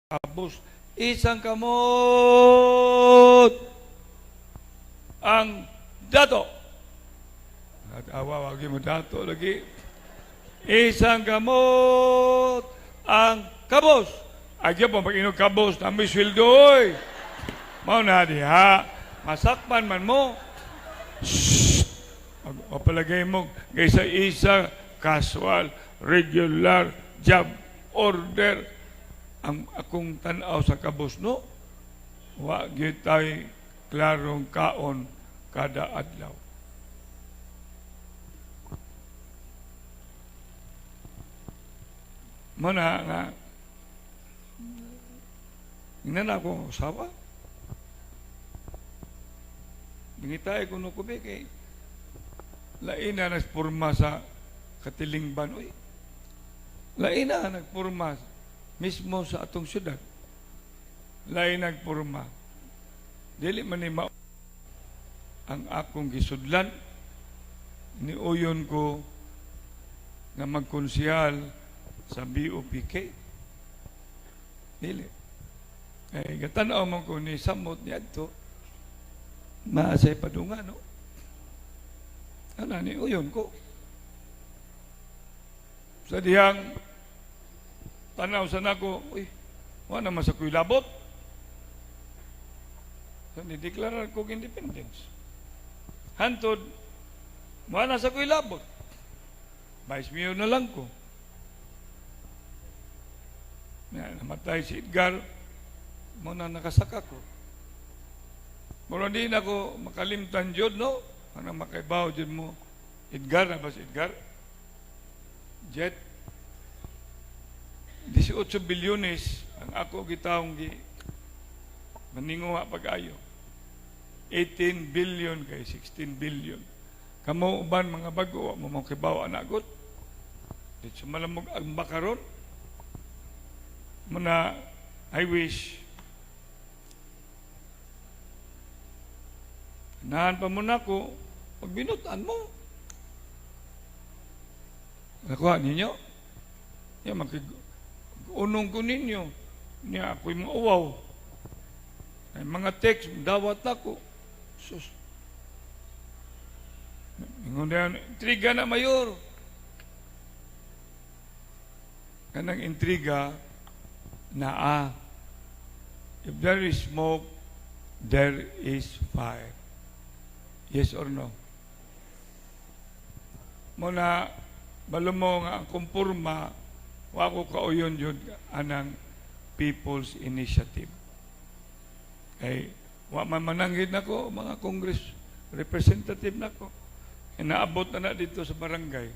Kabus. Isang kamot ang dato. At awa, wagi mo dato lagi. Isang kamot ang kabos. Agya pa pag kabos, nami sweldo oy. Mao na diha. Masakpan man mo. Shh! Mapalagay mo kaysa isa casual, regular, job order ang akong tanaw sa kabos, no, wa gyud tay klarong kaon kada adlaw. Mo na nga ingnan ako usawa. Ngitay ko no kubi kay lain na nagpurma sa katilingban, oy. Lain na nagpurma mismo sa atong syudad. Lain nagpurma. Dili man ni mao ang akong gisudlan, ni uyon ko nga magkonsehal sa BOPK. Dili. Ay, gatanaw man ko ni samot ni adto, maasay padungan, no? Ano ni uyon ko. Sa dihang tanaw sa nako, uy, wa naman sa kuy labot. So, nideklarar ko independence. Hantod, wa na sa kuy labot. Vice mayor na lang ko. Na, namatay si Edgar, mo na nakasaka ko. Mura di na ko makalimtan jud, no? Ano makaibaw jud mo? Edgar na ba si Edgar? Jet. 18 bilyones ang ako gitawong gi maninguha pag-ayo. 18 billion kay 16 billion. Kamo uban mga bago, wa mo makibaw anagot. Di malamog ang bakaron. Muna, I wish nahan pa mo na ko, pagbinutan mo. Nakuha ninyo? Ya, makig unong ko ninyo. Niya, ako'y mga uwaw. Ay, mga text, dawat ako. Sus. Ingon na, intriga na, mayor. Kanang intriga, naa. If there is smoke, there is fire. Yes or no? Muna, balo mo nga ang kumpurma, wa ko kauyon yun anang People's Initiative. Kay, wa man mananggid nako mga Congress representative nako. Inaabot na na dito sa barangay.